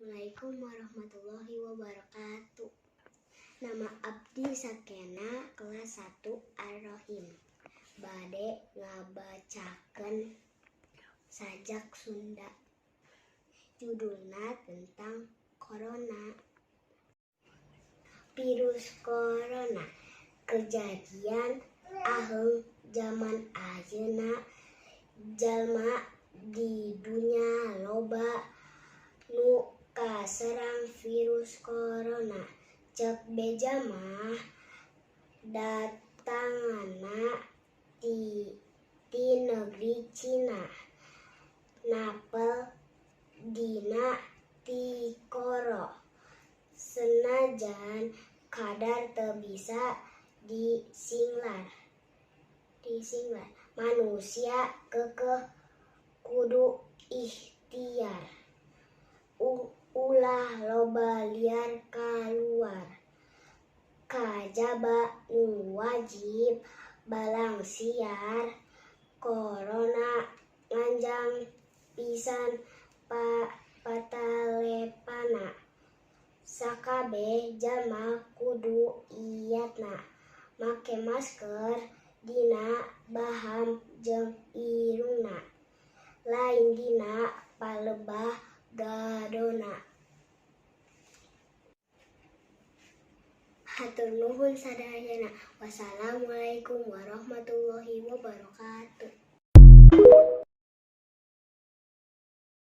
Assalamualaikum warahmatullahi wabarakatuh. Nama abdi Sakena, kelas 1 Ar-Rahim. Bade ngabacakeun sajak Sunda. Judulna tentang corona. Virus corona kejadian aheung zaman ayeuna, jalma di dunya loba nu kaserang virus corona. Cek beja mah datangna ti negeri Cina, napel dina tikoro. Senajan kadar teu bisa disinglar, manusia keukeuh kudu ikhtiar ulah loba liar kaluar, kajaba nu wajib balangsiar. Corona nganjang pisan patalepana, sakabeh jalma kudu iatna make masker dina baham jeung irungna, lain dina palebah gadona. Hatur nuhun sadayana. Wassalamualaikum warahmatullahi wabarakatuh.